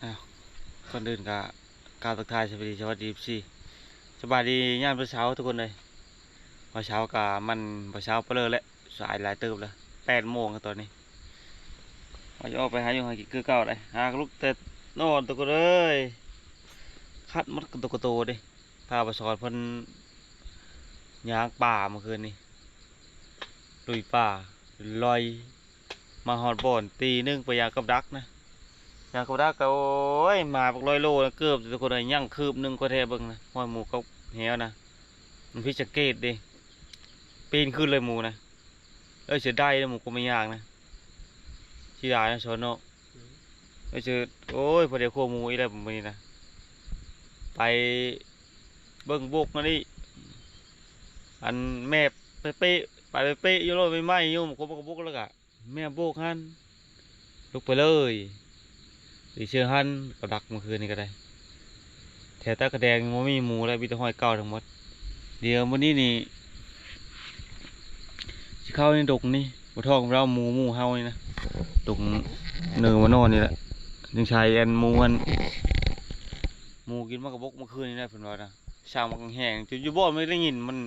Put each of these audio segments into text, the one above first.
ອ້າວ ກ່ອນອື່ນກໍກ່າວທັກທາຍສະບາຍດີ ສະຫວັດດີ ເອັຟຊີ ສະບາຍດີຍາມເຊົ້າໆ ທຸກຄົນເອີຍ. ເຊົ້າໆ ກໍມັນເຊົ້າໆ ປະເລີແຫຼະ ສາຍຫຼາຍເຕີບແລ້ວ ແປດໂມງແລ້ວຕອນນີ້. ເຮົາຈະອອກໄປຫາຢູ່ຫາກິນຄືເກົ່າໄດ໋ ຫາກະລຸກແຕ່ນອນ ທຸກຄົນເອີຍ. ຄັນໝົດກະໂຕກະໂຕເດ້ ພາປາສອນເພິ່ນຍ່າງປ່າເມື່ອຄືນນີ້ ລຸຍປ່າ ລອຍ ມາຮອດບ່ອນຕີໜຶ່ງໄປຢ່າງກັບດັກນະ ຢ່າງກັບດັກກໍ ໂອ້ຍ ໝາບັກຮ້ອຍໂລນະ ເກືອບທຸກຄົນເອີຍ ຍັງຄືບໜຶ່ງກໍແທ້ເບິ່ງນະ ຮອຍໝູກັບແຮ້ວນະ ມັນຜິດສັງເກດເດ້ ປີນຂຶ້ນເລີຍໝູນະ. ເອີຍ ເສຍດາຍເດ້ໝູກໍໄມ່ຍ່າງນະ ເສຍດາຍນະຊອນເນາະ. ເອີຍ ເສີດ ໂອ້ຍ ພໍໄດ້ຄົວໝູອີກແລ້ວມື້ນີ້ນະ ໄປເບິ່ງບົກນັ້ນອີກ ອັນແມບເປະໆ ໄປເປະໆ ຢູ່ໂລດ ໃໝ່ໆ ຢູ່ຄົວບັກບົກແລ້ວກະ ແມ່ນໂບກຫັ້ນ ລຸກໄປເລີຍ ໄປເຊື່ອຫັ້ນ ກັບດັກເມື່ອຄືນນີ້ກໍໄດ້. ແຖວຕາກະແດງບໍ່ມີໝູແລ້ວ ມີແຕ່ຮອຍເກົ່າທັງໝົດ. ດຽວມື້ນີ້ນີ້ ຊິເຂົ້າໃນດົງນີ້ ບໍ່ທ້ອງເຮົາ ໝູ ໝູເຮົານີ້ນະ ດົງເນີມານອນນີ້ແຫຼະ ຈຶ່ງໃຊ້ອັນໝູ ອັນໝູກິນໝາກກະບົກເມື່ອຄືນນີ້ນະ ເພິ່ນວ່ານະ. ຊ່າງບັກແຮງ ຢູ່ ຢູ່ບ່ອນມັນໄດ້ຍິນມັນ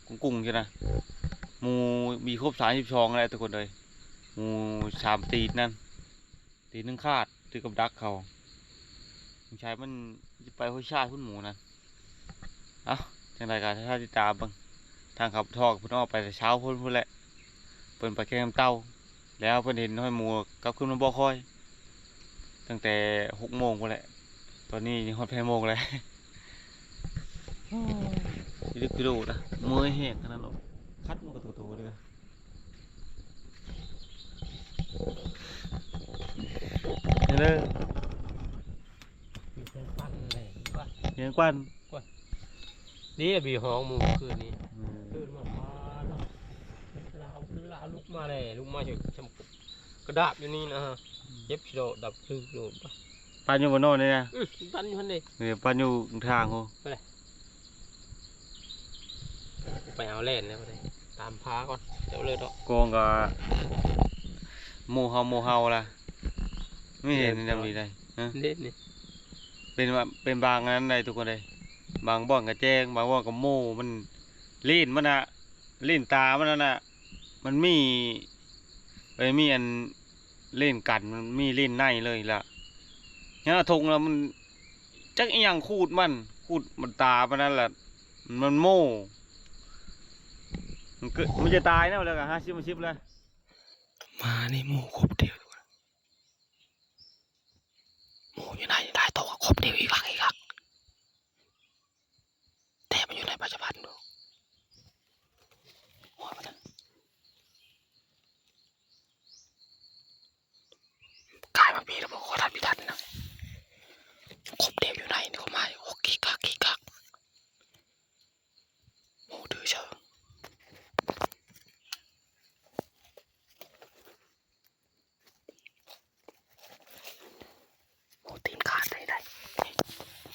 ກຸ້ງໆ ຊີ້ນະ ໝູມີຄົບສາມສິບສອງແຫຼະທຸກຄົນເອີຍ. ໝູສາມຕີນນັ້ນ ຕີນໜຶ່ງຂາດ ຖືກກັບດັກເຂົາ ສົງໄສມັນຊິໄປຫ້ວຍຊາຍພຸ້ນໝູນັ້ນ. ເອົ້າ ຈັ່ງໃດກໍຖ້າຕິດຕາມເບິ່ງ ທາງເຂົາທອກເພິ່ນອອກໄປແຕ່ເຊົ້າພຸ້ນ ພຸ້ນແຫຼະ ເພິ່ນໄປແກ່ງນ້ຳເຕົ້າ ແລ້ວເພິ່ນເຫັນຮອຍໝູກັບຄືນມາບອກຂ້ອຍ ຕັ້ງແຕ່ຫົກໂມງພຸ້ນແຫຼະ ຕອນນີ້ຮອດແປດໂມງແລ້ວ. ໂອ້ຍ ພິລຶກພິໂລນະ ເມື່ອຍແຮງຂະໜາດນັ້ນ ຄັດມັນກໍໂຕໆ ເດີ ເດີ ມີແຕ່ງປັນແຫຼະ ມີແຕ່ງປັນ ເດ້ ບີຫ້ອງໝູຄືນນີ້ ເອີ ຕື່ນມາ ຟ້າເນາະ ລາວ ລາວລຸກມາແລ້ວ ລຸກມາຢູ່ຊຳກະດາບຢູ່ນີ້ນະ ເຈັບຊິໂດດດັບຄືໂດດ ປັນຢູ່ບໍ່ນອນນີ້ນະ ອື ປັນຢູ່ຫັ້ນເດ້ ເອີ ປັນຢູ່ທາງໂຫ ໄປເລີຍ ໄປເອົາແລ່ນແລ້ວ ຕາມພາກ່ອນ ເຈົ້າເລີດເນາະ ກອງກໍໝູເຮົາ ໝູເຮົາລະ ມີເຫັນນຳນີ້ໄດ໋ ເດ້ນີ້ ເປັນວ່າ ເປັນບາງອັນນັ້ນໄດ໋ທຸກຄົນເອີຍ ບາງບ່ອນກໍແຈ້ງ ບາງບ່ອນກໍໝູ ມັນ ລີ້ນມັນນະ ລີ້ນຕາມັນນັ້ນນະ ມັນມີ ເອີຍ ມີອັນ ເຫຼັ້ນກັນ ມັນມີເຫຼັ້ນໃນເລີຍລະ ເຫັນວ່າທົ່ງລະ ມັນຈັກອີ່ຫຍັງຂູດມັນ ຂູດມັນຕາມັນນັ້ນລະ ມັນໂມ້ ມັນກະ ມັນຈະຕາຍແລ້ວ ແລ້ວກະຫ້າສິບຫ້າສິບລະ ມານີ້ໝູຄົບດຽວ ໝູຢູ່ໃນຫຼາຍໂຕ ຄົບດຽວ ອີກຫຼັກ ອີກຫຼັກ. ແຕ່ມັນຢູ່ໃນປັດຈຸບັນໂດ ໂອ້ຍ ມັນກາຍມາປີແລ້ວບໍ່ ຂໍທັນພິທັນນະ ຄົບເດວຢູ່ໃນນີ້ກໍມາ ໂອ້ ກິກກັກ ກິກກັກ ໂອ້ ດື້ເຊີ. ໂອ້ ຕີນຂາດໄດ້ໄດ໋.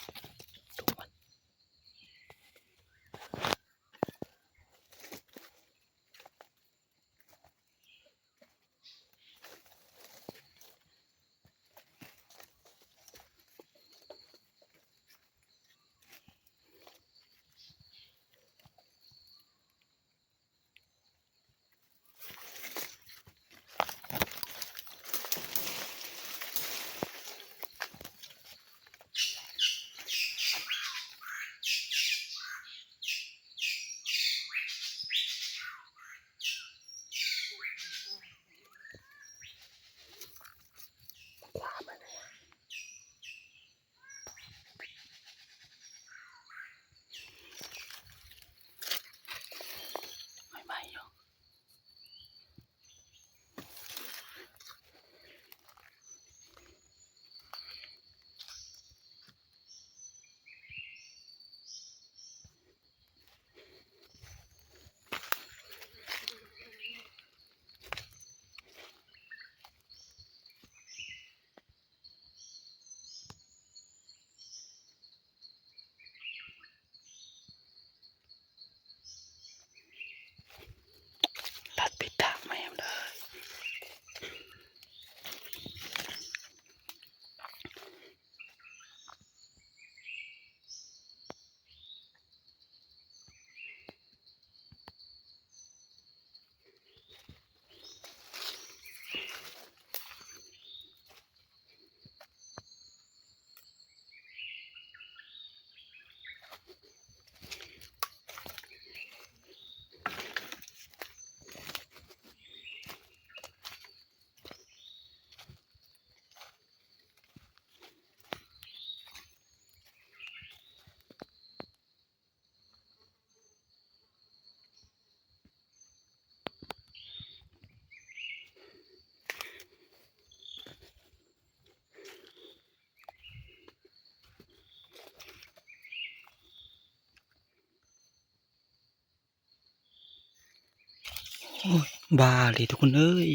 ບ້າເລີຍທຸກຄົນເອີຍ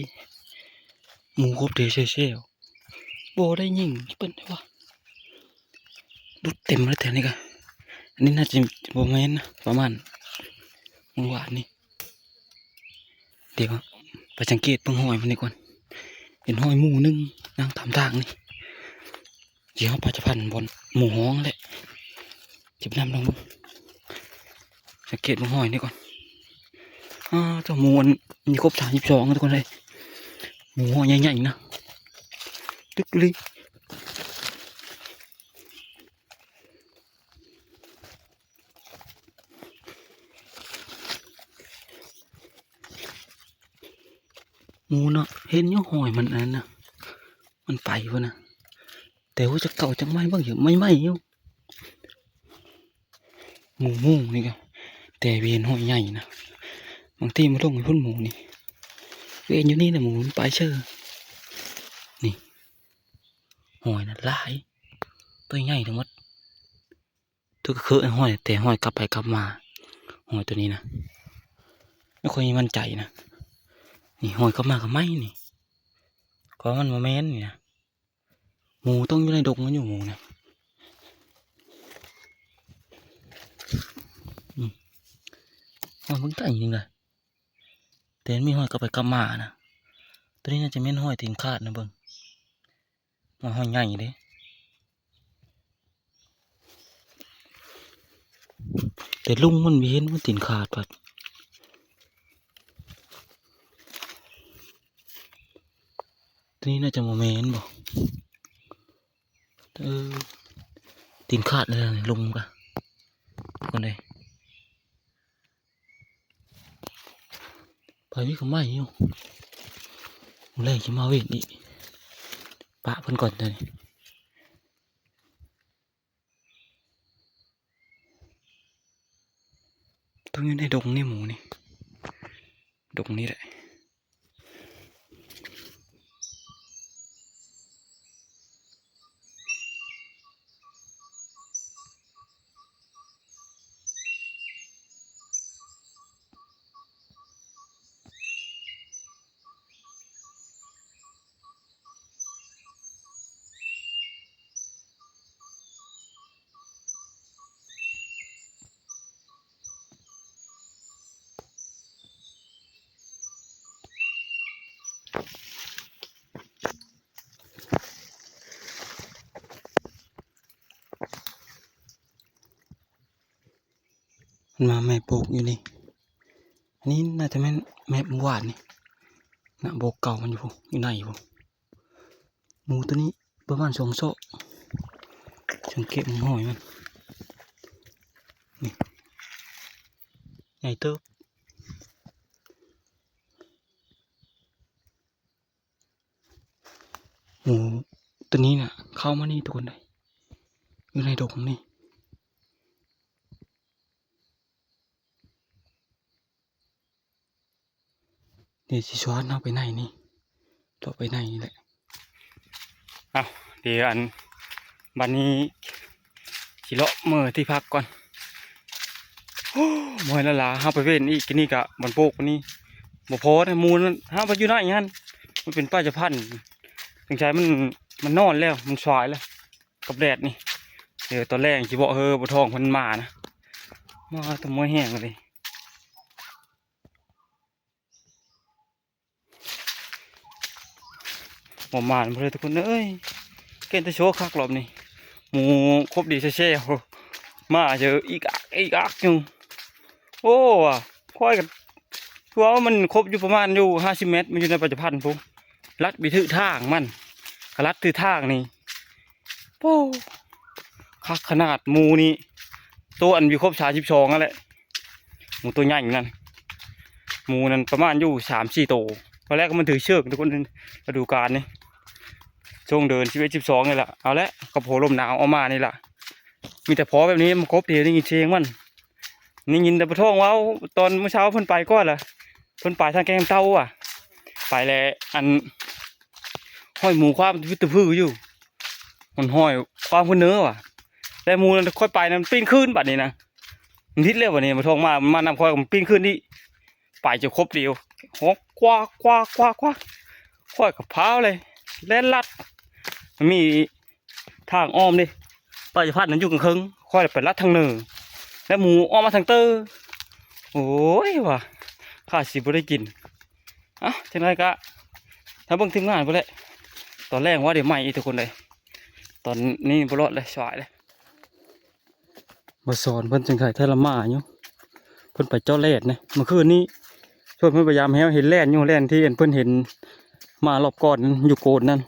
ໝູຄົບເດແຊວໆ ບໍ່ໄດ້ຍິງເປັນໄດວະ ດຸດເຕັມເລີຍແຖວນີ້ກະ ອັນນີ້ໜ້າຈະບໍ່ແມ່ນນະ ປະມານມື້ວານນີ້ ດຽວໄປສັງເກດເບິ່ງຮອຍມັນນີ້ກ່ອນ ເຫັນຮອຍໝູໜຶ່ງນາງຕາມທາງນີ້ ຊິເອົາປາຈະພັນບ່ອນໝູຮ້ອງແຫຼະ ຊິໄປນຳລອງເບິ່ງ ສັງເກດເບິ່ງຮອຍນີ້ກ່ອນ ອ້າ ເຈົ້າໝູອັນນີ້ຄົບສາມສິບສອງ ທຸກຄົນເອີຍ ໝູຮອຍໃຫຍ່ໆນະ ຕຶກອີ່ຫຼີ ໝູນະ ເຫັນຢູ່ຮອຍມັນອັນນັ້ນນະ ມັນໄປພຸ້ນນະ ແຕ່ຮູ້ຈັກເກົ່າຈັກໃໝ່ເບິ່ງຢູ່ ໃໝ່ໆຢູ່ ໝູມຸ້ງນີ້ກະ ແຕ່ເຫັນຮອຍໃຫຍ່ນະ ບາງທີມັນລົງໄປພຸ້ນໝູນີ້ ເຫັນຢູ່ນີ້ນະ ໝູມັນໄປເຊີ ນີ້ ຮອຍນະຫຼາຍ ໂຕໃຫຍ່ທັງໝົດ ໂຕກະຄືຮອຍ ແຕ່ຮອຍກັບໄປກັບມາ ຮອຍໂຕນີ້ນະ ບໍ່ຄ່ອຍໝັ້ນໃຈນະ ນີ້ຮອຍກັບມາກະໄໝນີ້ ກໍມັນບໍ່ແມ່ນນີ້ນະ ໝູຕ້ອງຢູ່ໃນດົງມັນຢູ່ໝູນະ ອືມ ຮອຍເບິ່ງໄກໜຶ່ງລະ ແຕ່ມັນມີຮອຍກັບໄປກັບມານະ ໂຕນີ້ໜ້າຈະແມ່ນຮອຍຕີນຂາດນະເບິ່ງ ວ່າຮອຍໃຫຍ່ເດ້ ແຕ່ລຸງມັນບໍ່ເຫັນວ່າຕີນຂາດພັດ ໂຕນີ້ໜ້າຈະບໍ່ແມ່ນບໍ ເອີ ຕີນຂາດແລ້ວລຸງກະ ທຸກຄົນເອີຍ ໄປມີກະໄໝຢູ່ ມື້ແລງຊິມາເວັນອີກ ປະເພິ່ນກ່ອນຕອນນີ້ ຕ້ອງຢູ່ໃນດົງນີ້ໝູນີ້ ດົງນີ້ແຫຼະ. ມັນມາແມ່ໂປກຢູ່ນີ້ ອັນນີ້ໜ້າຈະແມ່ນແມ່ເມື່ອວານນີ້ ນະ ໂບກເກົ່າມັນຢູ່ພຸ້ນ ຢູ່ໃນພຸ້ນ ໝູໂຕນີ້ປະມານສອງຊອກ ສັງເກດເບິ່ງຮອຍມັນ ນີ້ ໃຫຍ່ເຕີບ. ໝູໂຕນີ້ນະ ເຂົ້າມານີ້ທຸກຄົນເອີຍ ຢູ່ໃນດົງນີ້ ດຽວຊິຊວນເຮົາໄປໃນນີ້ ເລາະໄປໃນນີ້ແຫຼະ. ເອົ້າ ດຽວອັນ ບັດນີ້ຊິເລາະເມືອທີ່ພັກກ່ອນ ໂອ້ ເມື່ອຍແລ້ວລະ ເຮົາໄປເວັນອີກ ນີ້ກະບ່ອນໂປກນີ້ ບໍ່ພໍນະ ໝູນັ້ນ ເຮົາໄປຢູ່ໃນຫັ້ນ ມັນເປັນປາຈະພັນ ສົງໄສມັນ ມັນນອນແລ້ວ ມັນສາຍແລ້ວ ກັບແດດນີ້ ດຽວຕອນແລງຊິບອກເຮີ ບໍ່ທ້ອງເພິ່ນມານະ ມາແຕ່ເມື່ອຍແຮງເລີຍ. ບໍ່ໝານບໍ່ເລີຍທຸກຄົນເອີຍ ເກັ່ງແຕ່ໂຊຄັກລອບນີ້ ໝູຄົບດີແຊວໆ ມາເຈີອີກອັກ ອີກອັກຢູ່ ໂອ້ ຂ້ອຍກະ ຄືວ່າມັນຄົບຢູ່ປະມານຢູ່ຫ້າສິບແມັດ ມັນຢູ່ໃນປາຈະພັນພຸ້ນ ລັດໄປຖືກທາງມັນ ກະລັດຖືກທາງນີ້ ໂອ້ ຄັກຂະໜາດ ໝູນີ້ ໂຕອັນຢູ່ຄົບສາມສິບສອງຫັ້ນແຫຼະ ໝູໂຕໃຫຍ່ນັ້ນ ໝູນັ້ນປະມານຢູ່ສາມສີ່ໂຕ ຕອນແລກກະມັນຖືເຊີກທຸກຄົນ ລະດູການນີ້ ຊ່ວງເດືອນສິບເອັດ ສິບສອງນີ້ລະ ເອົາແຫຼະ ກັບໂຫລົມໜາວເອົາມານີ້ລະ ມີແຕ່ພໍແບບນີ້ມາກົບ ດຽວໄດ້ຍິນສຽງມັນ ໄດ້ຍິນແຕ່ປະທ້ອງເວົ້າ ຕອນມື້ເຊົ້າເພິ່ນໄປກ່ອນລະ ເພິ່ນໄປທາງແກ້ງນ້ຳເຕົ້າວ່າ ໄປແລ້ວ ອັນ ຫ້ອຍໝູຄວາມຕະພຶດຕະພືຢູ່ ມັນຫ້ອຍຄວາມຂຶ້ນເນີວ່າ ແຕ່ໝູນັ້ນຂ້ອຍໄປນະ ມັນປີ້ນຄືນບາດນີ້ນະ ມັນຜິດແລ້ວບາດນີ້ ມາທ່ອງມາ ມັນມານຳຂ້ອຍ ມັນປີ້ນຄືນອີກ ໄປຈະຄົບດຽວ ຮ້ອງກວາກ ກວາກ ກວາກ ກວາກ ຂ້ອຍກໍພາວເລີຍ ແລ່ນລັດ ມັນມີທາງອ້ອມເດ້ ປາຈະພັນນັ້ນຢູ່ກາງເຄິ່ງ ຂ້ອຍໄປລັດທາງເໜືອ ແລ້ວໝູອອກມາທາງເຕີ. ໂອ້ຍ ວ່າຂ້າຊິບໍ່ໄດ້ກິນ. ເອົ້າ ຈັ່ງໃດກະຖ້າເບິ່ງທີມງານພຸ້ນແຫຼະ ຕອນແລງວ່າໄດ້ໃໝ່ອີກທຸກຄົນເອີຍ ຕອນນີ້ບໍ່ລອດເລີຍ ສວາຍເລີຍ. ບໍ່ສອນເພິ່ນຈັ່ງໄດ້ແທ້ລະໝາຢູ່ ເພິ່ນໄປເຈາະແລ່ນນະ ມື້ຄືນນີ້ ເພິ່ນ ເພິ່ນພະຍາຍາມແຮວເຫັນແລ່ນຢູ່ ແລ່ນທີ່ເພິ່ນເຫັນໝາລອບກ່ອນຢູ່ໂກນນັ້ນ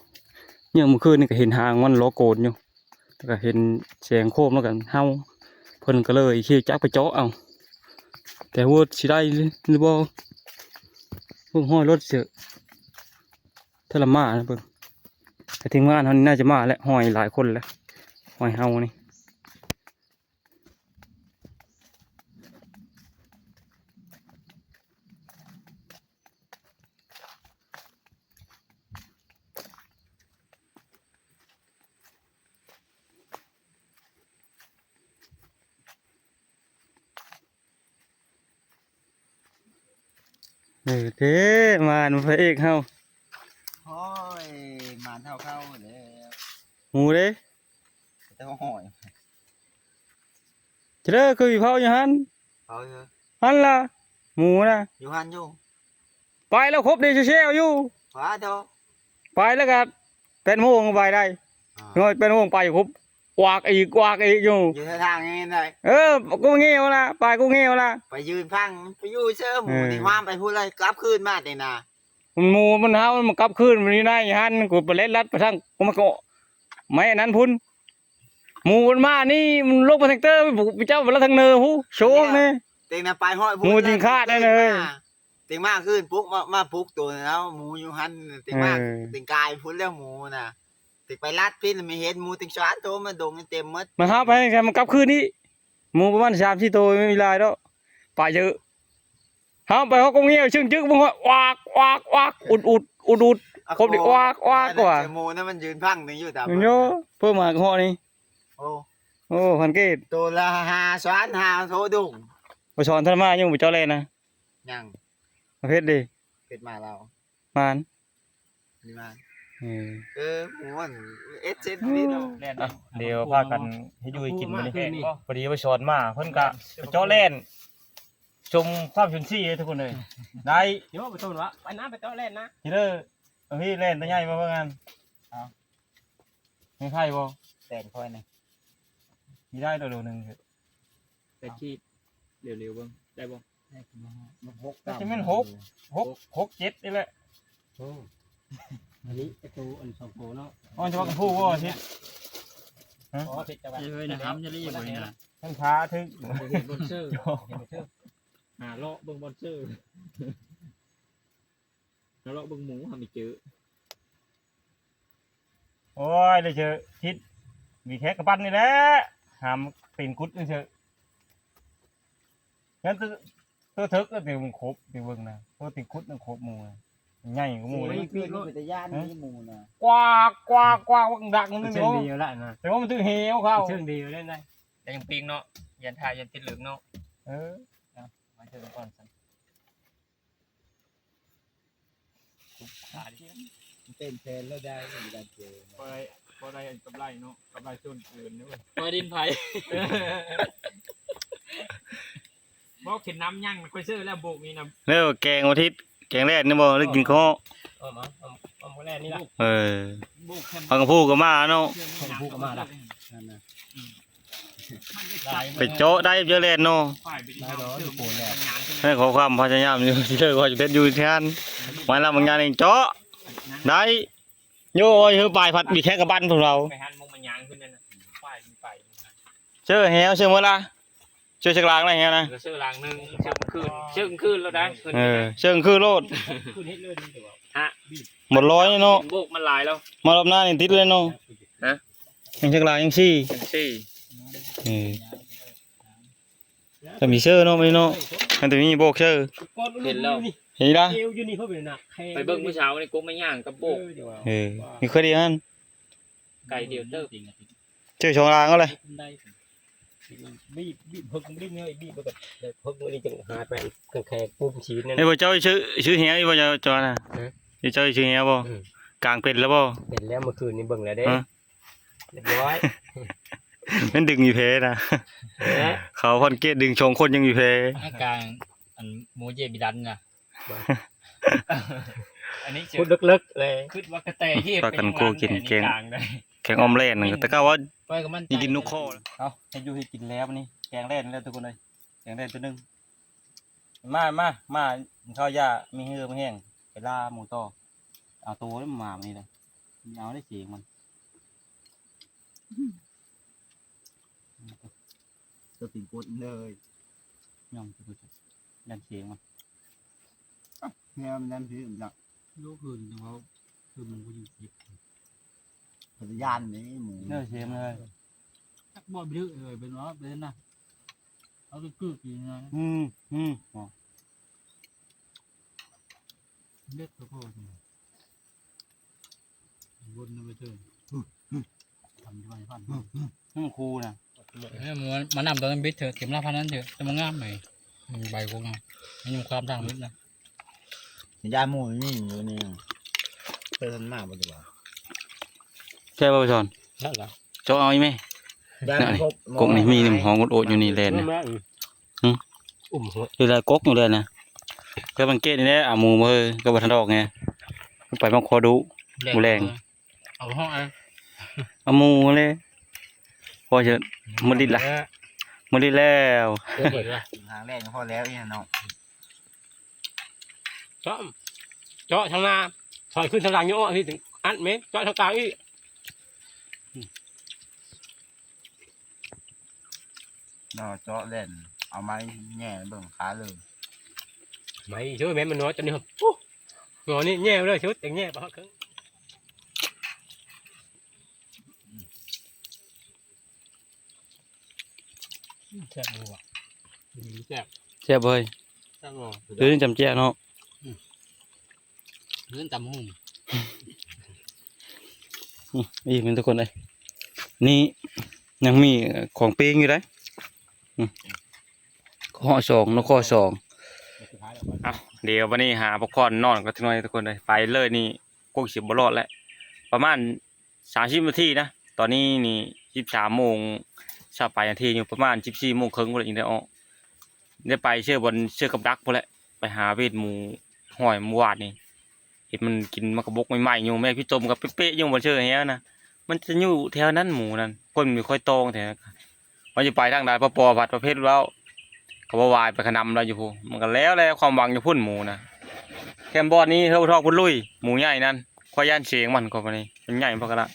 ຍັງມື້ຄືນນີ້ກໍເຫັນຫາງມັນເລາະໂກນຢູ່ ແລ້ວກໍເຫັນແສງໂຄມແລ້ວກໍເຫົ່າ ເພິ່ນກໍເລີຍຂີ່ຈັກໄປເຈາະເອົາ ແຕ່ວ່າຊິໄດ້ຫຼືບໍ່ ເບິ່ງຮອຍລົດເສຍ ແທ້ລະໝານະເບິ່ງ ແຕ່ທີມງານເຮົານີ້ໜ້າຈະມາແຫຼະ ຮອຍຫຼາຍຄົນແຫຼະ ຮອຍເຮົານີ້. ເອີ ເດ້ ມານພະເອກເຮົາ ໂອ້ຍ ມານເທົ່າເກົ່າແລ້ວ ໝູເດ້ ແຕ່ວ່າຫອຍ ເດີ ຄືເຝົ້າຢູ່ຫັ້ນ ເຝົ້າຢູ່ ຫັ້ນລະ ໝູນະ ຢູ່ຫັ້ນຢູ່ ໄປແລ້ວຄົບເດຊແຊວຢູ່ ວ່າໂຕ ໄປແລ້ວກະແປດໂມງໄປໄດ້ ອ່າ ຮອດແປດໂມງໄປຄົບ ກວາກອີກ ກວາກອີກຢູ່ ຢູ່ແຖວທາງນີ້ໄດ້ ເອີ ກູງຽວລະ ໄປກູງຽວລະ ໄປຢືນຟັງ ໄປຢູ່ເຊີໝູ ເອີ ນີ້ຫວາມໄປພຸ້ນເລີຍ ກັບຄືນມາແຕ່ນາ ໝູມັນເຫົ່າ ມັນກັບຄືນມາຢູ່ໃນຫັ້ນ ກູໄປເລັດລັດໄປທາງ ມັນກໍໄມ້ອັນນັ້ນພຸ້ນ ໝູມັນມານີ້ ມັນລົງໄປທາງເຕີ ໄປເຈົ້າໄປລັດທາງເໜືອພຸ້ນ ໂຊກນີ້ ເຕັງນະໄປຮອດພຸ້ນ ໝູຈິງຄາດໄດ້ເລີຍ ເຕັງມາຄືນປຸກ ມາ ມາປຸກໂຕແລ້ວ ໝູຢູ່ຫັ້ນ ເຕັງມາ ເອີ ເຕັງກາຍພຸ້ນແລ້ວໝູນະ ເຕັງໄປລັດພີ້ ແລ້ວໄມ່ເຫັນໝູ ເຕັງສານໂຕ ມັນດົງເຕັມໝົດ ມັນຫາໄປ ມັນກັບຄືນນີ້ ໝູປະມານສາມສີ່ໂຕ ບໍ່ມີຫຼາຍດອກ ປາເຢີະ ເຮົາໄປເຮົາກໍງຽວຊຶ້ງຈຶກ ມັນຫວາກ ຫວາກ ຫວາກ ອຸດ ອຸດ ອຸດ ອຸດ ຄົບນີ້ ຫວາກ ຫວາກ ຫວາກ ໝູນັ້ນມັນຢືນພັງໜຶ່ງຢູ່ຕາມ ໂຍ ເພີ່ມມາກໍເຮາະນີ້ ໂອ້ ໂອ້ ພັນເກດ ໂຕລະຫ້າສານ ຫ້າໂຕດົງ ບໍ່ສອນທັນມາຢູ່ ບໍ່ເຈົ້າແລ່ນນະ ຍັງ ປະເພດເດ ເພດມາລາວ ມານ ນີ້ມາ ເອີ ເອີ ໝູມັນເອັດເຊັດນີ້ເນາະ ອ່ະ ດຽວພາກັນເຮັດຢູ່ເຮັດກິນມື້ນີ້ ພໍດີໄປສອນມາ ເພິ່ນກະໄປເຈາະແລ່ນ ຊົມຄວາມສູນຊີເດ້ທຸກຄົນເອີຍ ໄດ້ ໂຍ ໄປຕົ້ນວະ ໄປນະ ໄປເຈາະແລ່ນນະ ເດີ ເອົາພີ່ແລ່ນຕົວໃຫຍ່ມາເບິ່ງຫັ້ນ ເອົາ ມີໃຜບໍ່ ແລ່ນຂ້ອຍນີ້ ມີໄດ້ໂລໜຶ່ງ ແປດຂີດ ເຫຼວໆເບິ່ງ ໄດ້ບໍ່ ໄດ້ ມັນຫົກ ໜ້າຈະແມ່ນຫົກ ຫົກ ຫົກເຈັດນີ້ແຫຼະ ໂອ້ ອັນນີ້ໄອ້ໂຕ ອັນສອງໂຕເນາະ ມັນຈະວ່າກັນຜູ້ບໍ່ທິດ ຮະ ອໍ ເຮັດຈັງຫວະ ເອີຍ ນະຫຳຈະລີບໍ່ນີ້ນະ ມັນຂາຖືກ ເຫັນບ່ອນເຊີ ເຫັນບ່ອນເຊີ ຫາເລາະເບິ່ງບ່ອນເຊີ ຫາເລາະເບິ່ງໝູ ຫາໄມ່ເຈີ. ໂອ້ຍ ໄດ້ເຈີທິດ ມີແຄ່ກະປັ່ນນີ້ແຫຼະ ຫາມຕີນກຸດເຊີ ນັ້ນຕົວ ຕົວເຖິກ ແຕ່ມັນຄົບ ແຕ່ເບິ່ງນະ ຕົວຕີນກຸດມັນຄົບໝູນະ ໃຫຍ່ກວ່າໝູ ໂອ້ຍ ເປັນຕາຢ້ານນີ້ໝູນະ ກວາກ ກວາກ ກວາກ ດັກໜຶ່ງ ເຊີງດີຢູ່ລະນະ ແຕ່ວ່າມັນຖືກເຫວເຂົາ ເຊີງດີຢູ່ເດ້ນະ ແຕ່ຍັງປີງເນາະ ຢ້ານຖ້າ ຢ້ານຕິດເລິກເນາະ ເອີ ມາເຈີກັນກ່ອນຊັ້ນ. ເປັນແຜນແລ້ວໄດ້ ໄດ້ເຈີ ພໍໄດ້ ພໍໄດ້ກຳໄລເນາະ ກຳໄລສ່ວນເກີນເດ້ ພໍດິນໄຜ ບໍ່ເຂັນນ້ຳຍັງ ຂ້ອຍເຊື່ອແລ້ວໂບກນີ້ນຳ ແລ້ວແກງອາທິດ ແກງແລດນີ້ບໍ່ ຫຼືກິນເຂົ້າ ເອົາມາ ເອົາ ເອົາແລດນີ້ລະ ເອີ ໂບກແຄມ ຜັກກະພູກໍມາເນາະ ຜັກກະພູກໍມາລະ ນັ້ນນະ ໄປເຈາະໄດ້ເຈີແລ່ນເນາະ ໄດ້ດອກ ຢູ່ໂກນແລ້ວ ໃຫ້ຂໍຄວາມພະຍາຍາມຢູ່ເດີ ວ່າຈະເຮັດຢູ່ທີ່ຫັ້ນ ມາລະບາງຢ່າງນີ້ເຈາະໄດ້ ໂຍ ໂອ້ຍ ຄືປາຍພັດມີແຄ່ກະປັ່ນພວກເຮົາ ໄປຫັນໝົງມັນຍ່າງຂຶ້ນນັ້ນນະ ໄປ ໄປ ເຊີແຮວ ເຊີໝົດລະ ເຊີຈັກລາງລະແຮວນະ ເຊີລາງໜຶ່ງ ເຊີຄືນ ເຊີຄືນແລ້ວໄດ້ ເອີ ເຊີຄືນໂລດ ຄືນເຮັດເລີຍນີ້ ຮະ ໝົດຮ້ອຍເນາະ ໂບກມັນຫຼາຍແລ້ວ ມາລອບໜ້ານີ້ຕິດເລີຍເນາະ ຮະ ຍັງຈັກລາງ ຍັງສີ່ ຍັງສີ່ ເອີ ກໍມີເຊີເນາະ ມື້ນີ້ເນາະ ມັນຈະມີໂບກເຊີ ເຫັນແລ້ວ ເຫັນລະ ໄປເບິ່ງມື້ເຊົ້ານີ້ ກົກໄມ້ຍ່າງກັບໂບກ ເອີ ມີຄືດຽວຫັ້ນ ໄກດຽວເຕີບ ເຈີສອງລາງເອົາເລີຍ ບີບ ບີບເພິກ ບີບເລີຍ ບີບແລ້ວກໍເພິກນີ້ຈຶ່ງຫາຍໄປ ແຂງໆ ປຸ້ມຊີນນັ້ນ. ເອີ ບໍ່ ເຈົ້າຊື່ ຊື່ແຮວຢູ່ບໍ່ ເຈົ້າ ເຈົ້ານະ? ຮະ? ເຈົ້າຊື່ແຮວບໍ່? ອືມ ກາງເປັນແລ້ວບໍ່? ເປັນແລ້ວ ມື້ຄືນນີ້ເບິ່ງແລ້ວເດ້. ຮະ? ຮຽບຮ້ອຍ ມັນດຶງຢູ່ແພນະ. ເອີ ເຂົາຄອນກຣີດດຶງສອງຄົນຍັງຢູ່ແພ. ອາການ ອັນ ໂມເຈບິດັນນະ. ອັນນີ້ ຂຸດເລິກໆ ເລີຍ ຄິດວ່າກະແຕທີ່ ພາກັນໂກກິນແກງ ແກງອ່ອມແລ່ນ. ແຕ່ກໍວ່າ ໄປກັບມັນ ນີ້ກິນນົກຄໍ. ເອົາ ເຮັດຢູ່ເຮັດກິນແລ້ວນີ້ ແກງແລ່ນແລ້ວທຸກຄົນເອີຍ ແກງແລ່ນຕົວໜຶ່ງ. ມາ ມາ ມາ ເຂົ້າຢາ ມີເຫື່ອມີແຮງ ໄປລ່າໝູຕໍ່. ເອົາໂຕມານີ້ເດີ ເອົາໄດ້ສຽງມັນ. ຈະຕີນກົດເລີຍ ຍອມ ຢ້ານສຽງມັນ ແນວມັນຢ້ານສຽງຈັກ. ໂລກອື່ນເວົ້າຄືມັນບໍ່ຢູ່ຈິດ ເພິ່ນຢ້ານນີ້ໝູ ເອີ ສຽງເລີຍ ຈັກບໍ່ດື້ເອີຍ ເປັນວ່າເປັນນະ ເອົາຄືກິນນະ. ອືມ ອືມ ເດັດໂຕໂພດ. ບົນນຳໄປເທີ ທຳຢູ່ບ້ານພັນ ອືມ ຄູນະ. ເອີ ມານຳຕອນບິດເທີ ເຕັມລະພັນນັ້ນເທີ ແຕ່ມັນງາມໃໝ່ ໃບກົກນະ ມັນຍັງຄວາມທາງບິດນະ. ຍາໝູມີຢູ່ນີ້ ເພິ່ນມາບໍ່ໄດ້ວ່າ. ແຊບບໍ່ ສອນ? ແຊບລະ ເຈາະເອົາອີກແມ. ຍາ ກົກນີ້ມີນ້ຳຫອມໂອດໆ ຢູ່ນີ້ແລ່ນນະ. ຫຶ ອຸ້ມຫົວ ຢູ່ໄດ້ກົກຢູ່ແລ້ວນະ. ກໍສັງເກດນີ້ແຫຼະ ອາໝູເອີຍ ກໍບໍ່ທັນອອກໄງ ໄປມາຂໍດຸ ແລງ ມື້ແລງ ເອົາຫ້ອງ ອາໝູເລີຍ. ພໍເທີ ໝົດລິດລະ ໝົດລິດແລ້ວ. ຫາແລງກໍພໍແລ້ວອີ່ນ້ອງ ເຈາະ ເຈາະທາງໜ້າ ຖອຍຂຶ້ນທາງຫຼັງ ຍົກອອກ ອັດແມ່ນ ເຈາະທາງກາງອີກ. ເນາະ ເຈາະແລ່ນ ເອົາໄມ້ແຫຍ່ເບິ່ງຂາເລີຍ ໄມ້ເຊີແມ່ນມັນນ້ອຍ ຕົວນີ້ ໂອ້ ໜໍ່ນີ້ແຫຍ່ເລີຍ ຊຸດຈັ່ງແຫຍ່ບໍ່ຮອດເຄິ່ງ. ແຊບບໍ່ວະ? ອືມ ແຊບ ແຊບເວີຍ ແຊບບໍ່? ເອີ ຈ້ຳແຈ່ວເນາະ ອືມ ເລື່ອນຕຳຫຸ່ງ ອືມ ອີກແມ່ນທຸກຄົນເອີຍ ນີ້ຍັງມີຂອງປີ້ງຢູ່ເດ້ ອືມ ຂໍ້ສອງເນາະ ຂໍ້ສອງ. ເອົ້າ ດຽວບັດນີ້ຫາພັກຜ່ອນນອນກ່ອນຈັກໜ່ອຍທຸກຄົນເອີຍ ໄປເລີຍນີ້ ກົກຊິບໍ່ລອດແລ້ວ ປະມານ ສາມສິບນາທີນະ ຕອນນີ້ນີ້ສິບສາມໂມງຊາວປາຍນາທີຢູ່ ປະມານສິບສີ່ໂມງເຄິ່ງພຸ້ນແຫຼະ ຈຶ່ງໄດ້ອອກ ໄດ້ໄປເຊື່ອບ່ອນເຊື່ອກັບດັກພຸ້ນແຫຼະ ໄປຫາເວດໝູຫ້ອຍມື້ວານນີ້ ເຫັນມັນກິນໝາກກະບົກໃໝ່ໆຢູ່ ແມ່ພີ່ຕົມກໍເປະໆຢູ່ ບ່ອນເຊື່ອແຮວນະ ມັນຈະຢູ່ແຖວນັ້ນໝູນັ້ນ ຄົນບໍ່ຄ່ອຍຕ້ອງແຖວ ມັນຊິໄປທາງໃດ ປະປໍພັດປະເພັດແລ້ວ ກໍບໍ່ວາຍໄປຂະໜຳລາວຢູ່ພຸ້ນ ມັນກໍແລ້ວແຫຼະ ຄວາມຫວັງຢູ່ພຸ້ນໝູນະ ແຄມບອດນີ້ເຮີບໍ່ທອກພຸ້ນລຸຍ ໝູໃຫຍ່ນັ້ນ ຂ້ອຍຢ້ານສຽງມັນ ກໍບາດນີ້ ມັນໃຫຍ່ພໍກະລະ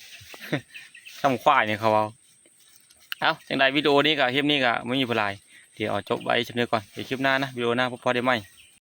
ສ່ຳຄວາຍນີ້ເຂົາເວົ້າ. ເອົ້າ ຈັ່ງໃດວິດີໂອນີ້ກໍ ຄລິບນີ້ກໍບໍ່ມີຜູ້ຫຼາຍ ດຽວເອົາຈົບໄວ້ຊ່ຳນີ້ກ່ອນ ດຽວຄລິບໜ້ານະ ວິດີໂອໜ້າພໍ້ໄດ້ໃໝ່